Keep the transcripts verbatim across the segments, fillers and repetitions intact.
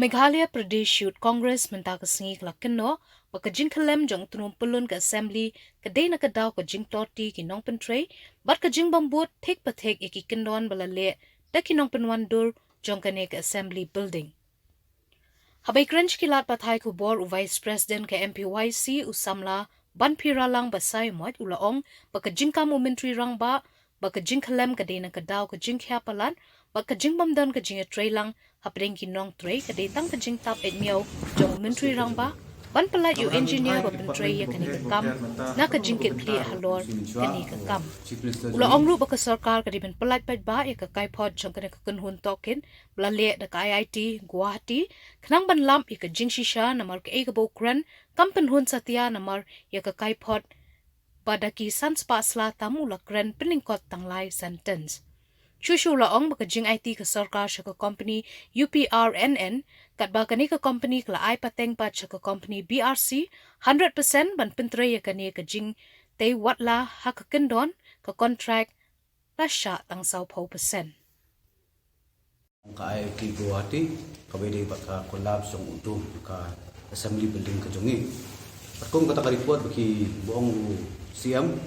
Meghalaya Pradesh Youth Congress mynta ka sngi ka la kynnoh ba ka jingkhyllem jong u tnum pyllun ka Assembly ka dei na ka daw ka jingtorti ki nongpyntrei bad ka jingbym bud thik pa thik ïa ki kyndon ba la leh da ki nongpynwandur jong kane ka Assembly Building. Haba ïakren sha ki lad pathai khubor, u Vice President ka M P Y C, u samla Banphiralang Basaiawmoit, u la ong ba ka jingkam u Myntri Rangbah ba ka jingkhyllem ka dei na ka daw ka jingkhia palat bad ka jingbym don ka jingïatreilang hapdeng ki nongtrei, ka dei tang ka jingtap eit miaw jong u Myntri Rangbah ban pyllait ïa u engineer ba pyntrei ïa kane ka kam na ka jingkitkhlieh halor kane ka kam. U la ong ruh ba ka sorkar ka dei ban pyllait paidbah ïa ka kaiphod jong kane ka kynhun tohkit ba la leh da ka I I T Guwahati, khnang ban lap ïa ka jingshisha namar kaei kaba u kren kam pynhun satia namar ïa ka kaiphod ba da ki san spah sla tam u la kren pynlyngkot tang lai sentence. Shuh shuh u la ong ba ka jingaiti ka sorkar sha ka company U P R N N, katba kane ka company ka la ai pateng pat sha ka company B R C hundred percent ban pyntrei ïa kane ka jingtei watla ha ka kyndon, ka contract la shah tang sawphew percent. Ka I I T Guwahati, kaba ïadei bad ka collapse jong u dome ka Assembly Building ka jong ngi. Katkum kata ka report ba ki, ba ong u C M,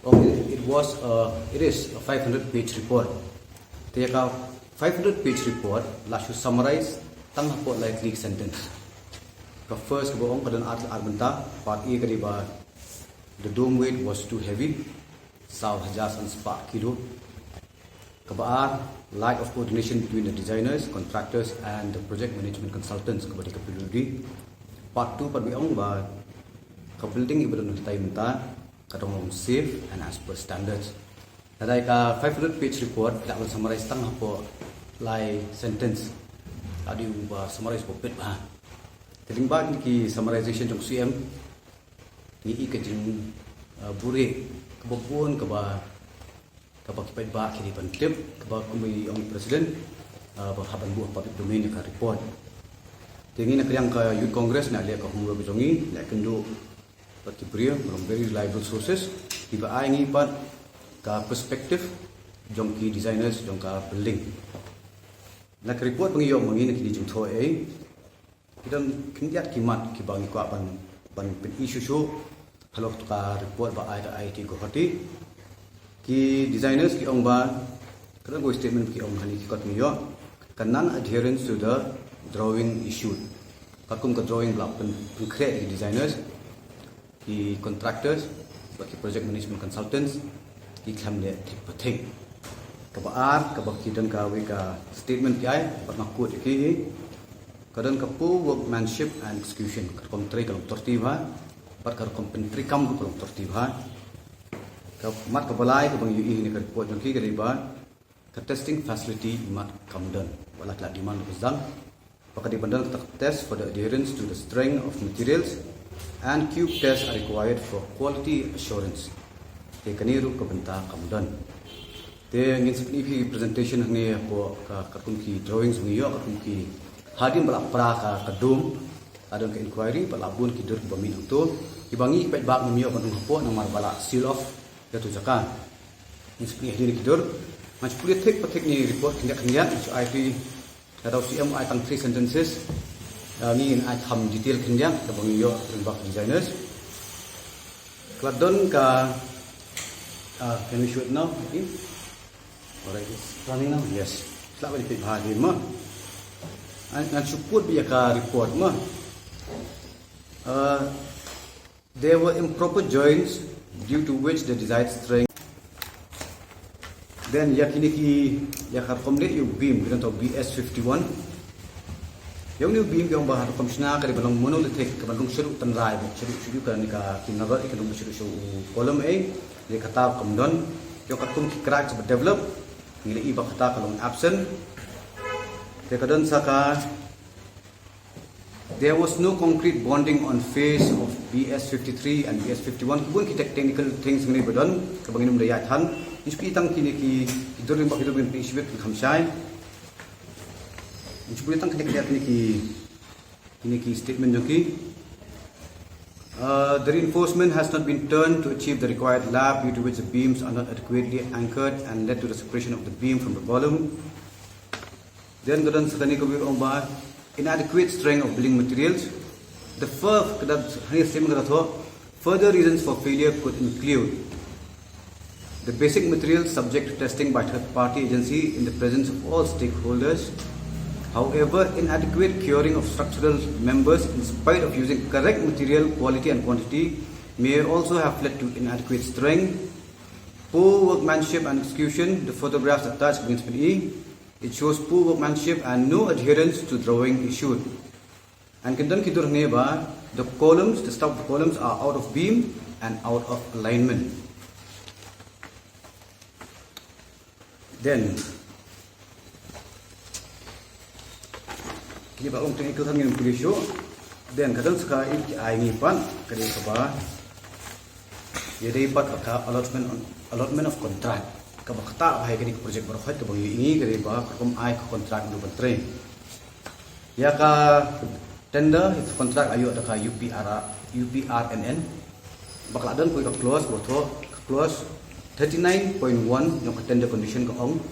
ong it was, uh, it is a five hundred page report. Te ïa ka five hundred page report la shu summarize tang hapoh lai tylli ki sentence. Ka first kaba ong ka don ar, ar bynta, part A ka dei ba the dome weight was too heavy, saw hajar san spah kilo. Kaba ar, lack of coordination between the designers, contractors and the project management consultants, kaba dei ka P W D. Part two pat ba ong ba ka building iba don hatai mynta ka dang long safe and as per standards. Lada ïa ka five hundred page report la ban summarize tang hapoh lai sentence, ka dei ba summarize ba bit bha. Te lyngba kine ki summarization jong C M, ngi i ka jing, uh, buhrieh kaba bun kaba, kaba ki paidbah ki dei ban tip, kaba kum i ong i President, uh, ba hap ban buh ha public domain ïa ka report. Te ngi na ka liang ka Youth Congress ngi la leh ka homework jong ngi, la ïakynduh bad ki briew, from very reliable sources, kiba ai ngi pat ka perspective jong ki designers jong ka building. Na ka report ba ngi ïoh ma ngi na kine ki jingthoh ei, ki don khyndiat ki mat kiba ngi kwah ban, ban pyni shuh shuh halor ka report ba ai da I I T Guwahati. Ki designers ki ong ba, ka don kawei statement ki ong hangne ki kot ngi ïoh, ka non adherence to the drawing issued. Katkum ka drawing ba la pyn, pynkhreh da ki designers, ki contractors bad ki project management consultants ki khlem leh thik pa thik. Kaba ar, kaba ki don kawei ka statement ki ai, bad nga quote ïa ki hi, ka don ka poor workmanship and execution, ka rukom trei ka long torti bha, bad ka rukom pyntreikam ruh ka long torti bha. Ka mat kaba lai kaba ngi ïohi ha kane ka report jong ki ka dei ba ka testing facility imat kam don. Wat la ki la demand ba ka sdang, ba ka dei ban don kata ka test for the adherence to the strength of materials and cube tests are required for quality assurance. Te kane ruh ka bynta kam don. Te ngin sa pyni ïa phi presentation hangne hapoh ka, katkum ki drawings ba ngi ïoh, katkum ki, hadien ba la pra ka, ka dome, la don ka inquiry, bad la bun ki dur kiba mih hangto, kiba ngi paidbah ngim ïoh ban rung hapoh namar ba la seal off ïa uto u jaka. Ngin sa pyni hadien ki dur. Ngan shu pule thik pa thik ïa kine ki report khyndiat khyndiat, ngan shu ai phi, lada u C M u ai tang three sentences, uh, ngi ngin ai kham detail khyndiat kaba ngi ïoh lyngba ki designers. Ka la don ka, uh, can we show it now, okay? Alright, it's running now. Yes. Sla ba dei phi bha dei ma. Ngan, ngan shu quote beit ïa ka report ma. Uh, there were improper joints due to which the desired strength. Then ïa kine ki, ïa ka rukom leh ïa u beam, ki don tang B S fifty-one. Ïa une u beam ki ong ba ha rukom shna ka dei ban long monolithic, ka ban rung shaduh tynrai, shaduh shaduh kane ka, ki nalor ki rung shaduh shaduh u column ei. Ïa kata kam don. Ïa katkum ki cracks ba develop, ngi la i ba kata ka long absent. Te ka don sa ka, there was no concrete bonding on face of B S fifty-three and B S fifty-one. Ki bun ki tech-, technical things ngi ba don, kaba ngin ym da ïaid than. Ngi shu pule tang kine ki, ki dur lyngba ki dur ngin pynshai beit, ngin kham shai. Ngi shu pule tang kine, kine, kine ki, kine ki statement jong ki. Uh, the reinforcement has not been turned to achieve the required lap, due to which the beams are not adequately anchored and led to the separation of the beam from the column. Then ka don sa kane kaba ong ba, Inadequate strength of building materials. The first, that, further reasons for failure could include the basic materials subject to testing by third-party agency in the presence of all stakeholders. However, inadequate curing of structural members in spite of using correct material quality and quantity may also have led to inadequate strength. Poor workmanship and execution. The photographs attached against me, it shows poor workmanship and no adherence to drawing issued. And ki don ki dur hangne ba, the columns, the stout columns are out of beam and out of alignment. Then, kine ba ong technical than ngin pule shuh. Then, ka don sa ka i ki ai ngi pat, ka dei kaba, ïa dei pat ka allotment, allotment of contract. Kaba kata ba hai kane ka project baroh hoi kaba ngi ngi ka dei ba, ka kum ai ka contract du ban trei. Ïa ka tender, ïa ka contract ïoh da ka U P R, U P R N N. Ba ka la don ka clause, ba thoh ka clause thirty-nine point one jong ka tender condition ka ong,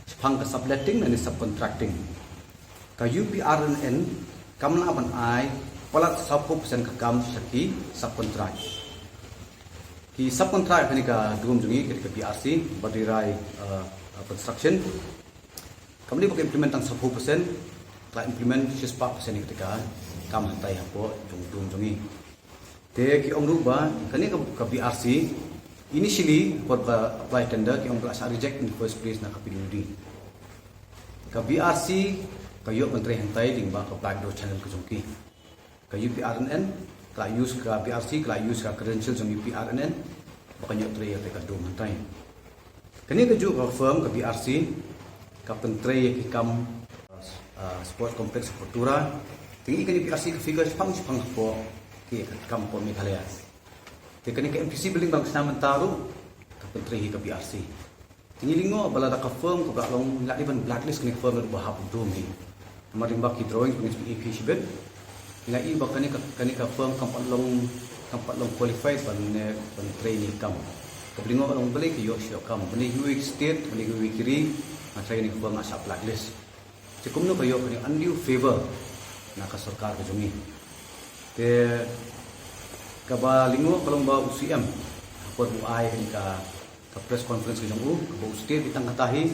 shaphang ka subletting lane subcontracting. Ka U P R N N kam lah ban ai palat sawphew percent ka kam sha ki subcontract. Ki subcontract kane ka dum jong ngi, ka dei ka B R C, Badri Rai, uh, uh, Construction. Kam dei ba ka implement tang sawphew percent, ka la implement shispah percent ïa kata ka kam hangtai hapoh jong dum jong ngi. Te ki ong ruh ba kane ka, ka B R C, initially por ka apply tender ki ong ba la shah reject in the first place na ka P W D. Ka B R C ka ïoh ban trei hangtai lyngba ka backdoor channel ka jong ki. Ka U P R N N ka la use, ka B R C ka la use ka credential jong U P R N N ba kan ïoh trei ïa ka dum hangtai. Kane kajuh ka firm ka B R C ka pyntrei ïa ki kam, uh, sports complex hapoh Tura. Te ngi kane B R C ka figure shaphang shaphang hapoh ki kam hapoh Meghalaya. Te kane ka M P C building ba nga sngewthuh mynta ruh ka pyntrei ïa ka B R C. Te ngi lyngngoh ba lada ka firm ka ba long, la dei ban blacklist kane ka firm lada ba hap u dum hi. Namar lyngba ki drawing ba ngi ju ïohi shibit, ngi la ïohi ba kane ka, kane ka firm kam pat long, kam pat long qualified ban, eh, ban trei ïa kane ka kam. Kaba lyngngoh long balei ka ïoh shuh kam, balei kiwei ki state, balei kiwei ki ri, nga tharai kane ka firm nga shah blacklist. Te kumno ka ïoh kane undue favor na ka sorkar ka jong ngi. Te kaba lyngngoh ka long ba u C M ha por ba u ai kane ka, ka press conference ka jong u, kaba u state beit tang kata hi.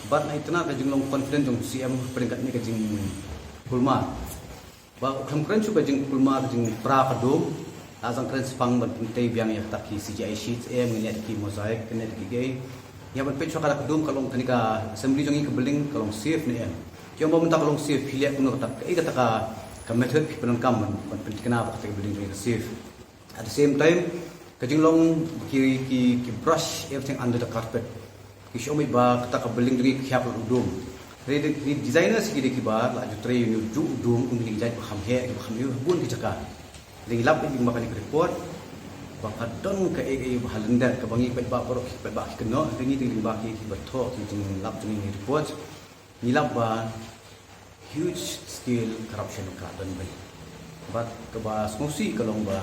Bad nga itynnad ka jinglong confident jong u C M hapdeng kane ka jingkulmar. Ba u khlem kren shuh ka jingkulmar, ka jingpra ka dum, la sdang kren shaphang ban pyntei biang ïa kata ki C G I sheets, em, ngin leh ki mosaic, ngin leh ki ei. Ïa ban peit shuwa kata ka dum, ka long kane ka assembly jong ngi ka building ka long safe ne em. Ki ong ba mynta ka long safe, phi leh kumno kata, kaei kata ka, ka method phi pyndonkam ban, ban pynthikna ba kata ka building jong ngi ka safe. At the same time, ka jinglong ki, ki, ki brush everything under the carpet. Ki shu ong ba kata ka building jong ngi ka khiah palat u dum. Hynrei ki designers ki dei kiba la ju trei ïa u dum, u dum, um, ki jait ba kham heh, ba kham ïoh bun ki jaka. Ngi lap ïa kane ka report ba ka don kaei kaei ba ha lyndet kaba ngi paidbah baroh ki paidbah ki kynnoh, ngi dei lyngba ki, kiba thoh ki jinglap jong ngi report. Ngi lap ba huge scale corruption ka don bha. Bad kaba sngewsih ka long ba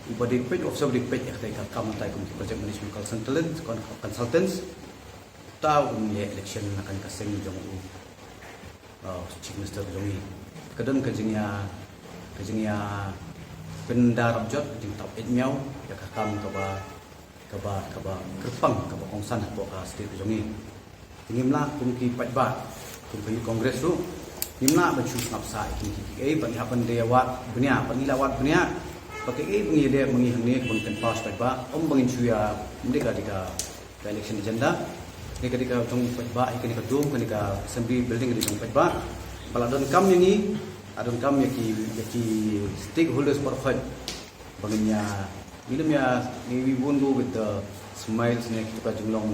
uba dei peit, officer ba dei peit ïa kata ka kam mynta kum ki project management consultants, con-, consultants, uta um ïa election na kane ka seng jong u, uh, Chief Minister jong ngi. Ka don ka jingïa, ka jingïa pynda rapjot, ka jingtap eit miaw ïa ka kam kaba, kaba, kaba kyrpang, kaba kongsan hapoh ka state ka jong ngi. Te ngim lah kum ki paidbah, kum ka Youth Congress ruh, ngim lah ban shu sngap sah ïa kine kiei kiei, ba ngi hap ban dei wad bniah, ba ngi la wad bniah ba kaei ba ngi ïaleh ma ngi hangne, ba ngi pynpaw sha paidbah, ym ba ngin shu ïa, ym dei ka, dei ka ka election agenda. Kane ka dei ka jong paidbah, kane ka dum, kane ka assembly building ka dei jong paidbah. Ba la donkam ïa ngi, la donkam ïa ki, ïa ki stakeholders baroh khoit ba ngin ïa, ngin ym ïa, we won't go with the smiles ne kito ka jinglong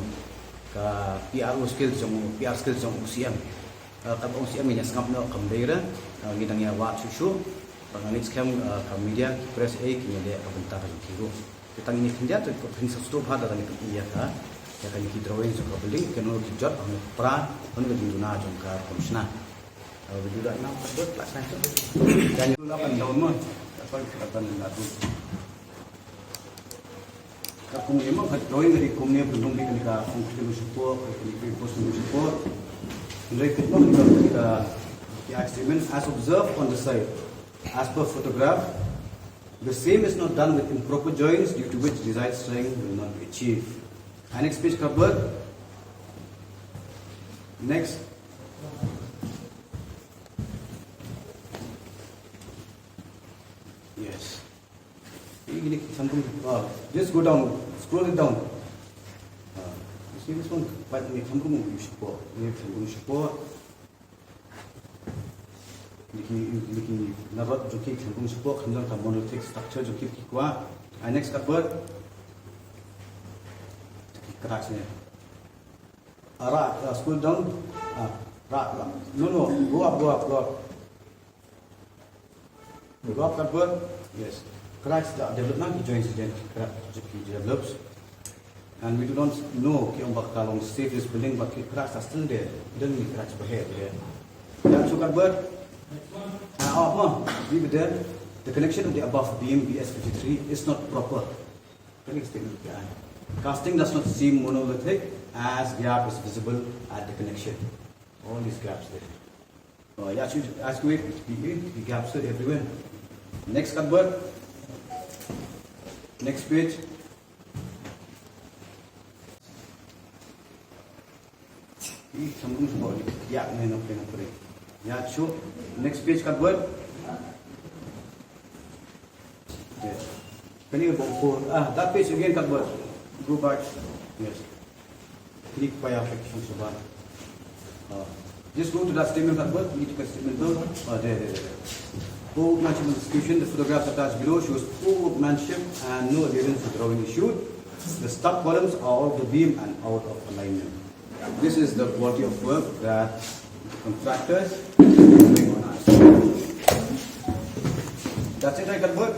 ka P R O skills jong, P R skills jong u C M. Eh, kaba ong C M ngin ïa sngap noh kam dei re, eh, ngi dang ïa wad shuh shuh. Ba nga ngeit skhem, eh, ka media, ki press, eh, kin ïa leh ka bynta ka jong ki ruh. Te tang ine khyndiat, te ko phin sa sdang bha da tang ine ïa ka, ïa kane ki drawing jong ka building, kano ki jot, kano pra, kano ka jingduna jong ka commissioner. Eh, video da na ka bot la sa. Kan yu la ban dawn mo. Ka ban la dun. Ka kumne mo, ka drawing ka dei kumne, pynlong dei kane ka concrete nung shapoh, kane ka reinforcement nung shapoh. Hynrei pynlong dei kane ka The statement as observed on the side, as per photograph, the same is not done with improper joints, due to which desired strength will not be achieved. And next page, Cuthbert. Next. Yes. Ini, ini, something, uh, just go down, scroll it down. Uh, you see this one? But ini something you should go. Ini something you should go. Ini ki, ini ki, na rod jong ki, something you should go. Khamjang ka monolithic structure jong ki ki kwah. Uh, next, Cuthbert. Ki cracks ni. Uh, right, uh, scroll down. Uh, right, right. No, no, go up, go up, go up. Go up, Cuthbert. Yes. Cracks da develop na ki joints, then cracks ki develops. And we do not know ki ong ba ka long safe this building, but ki cracks are still there. Then ki cracks ba he there. That's so, Cuthbert. Ah, oh, ma, leave it there. The connection of the above beam B S fifty-three is not proper. Can you explain it? Casting does not seem monolithic as gap is visible at the connection. All these gaps there. Oh, yeah, should ask me, the, the gaps are everywhere. Next, Cuthbert. Next page. Ih, sambung sebab ni. Ya, ni nak kena pray. Ya, sure. Next page, Cuthbert. Yes. Can you go for, ah, that page again, Cuthbert? Go back. Yes. Click by application, Suban. Uh, just go to that statement, Cuthbert. Need to statement, though. Uh, there, there, there. Poor workmanship in execution. The photographs attached below shows poor workmanship and no adherence to drawing issued. The stub columns are off the beam and out of alignment. This is the quality of work that the contractors doing on us. That's it, right, Cuthbert?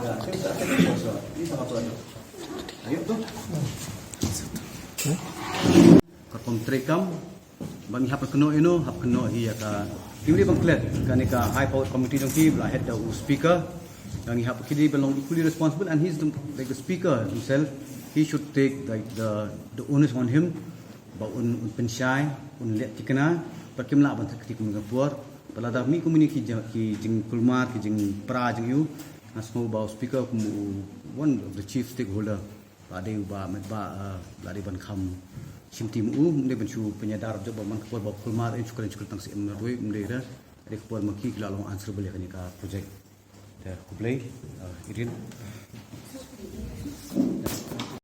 Yeah, I think, I think so, sir. Ini sama tu aja. Ayo tu. Ka rukom treikam, ba ngi hap kynnoh ïa no, hap kynnoh hi ïa ka. Kim dei ban klet, kane ka high power committee jong ki, ba la head da u speaker. Ba ngi hap, ki dei ban long equally responsible, and he's the, like, the speaker himself. He should take, like, the, the onus on him. Ba un, un pynshai, un leh thikna, ba kim lah ban thikna kum ka por. Ba lada mih kum kine ki jing, ki jingkulmar, ki jingpra jong u. Nga sngew ba u speaker kum u one of the chief stakeholder. Ba dei uba met ba, eh, ba dei ban kham shim ti ma u, um dei ban shu pynïadei jop ba man ka por ba u kulmar, eh, shu kren shu kren tang shu im na roi, um dei da. Dei ka por ma ki ki la long answerable ïa kane ka project. Te khublei, eh, Irene.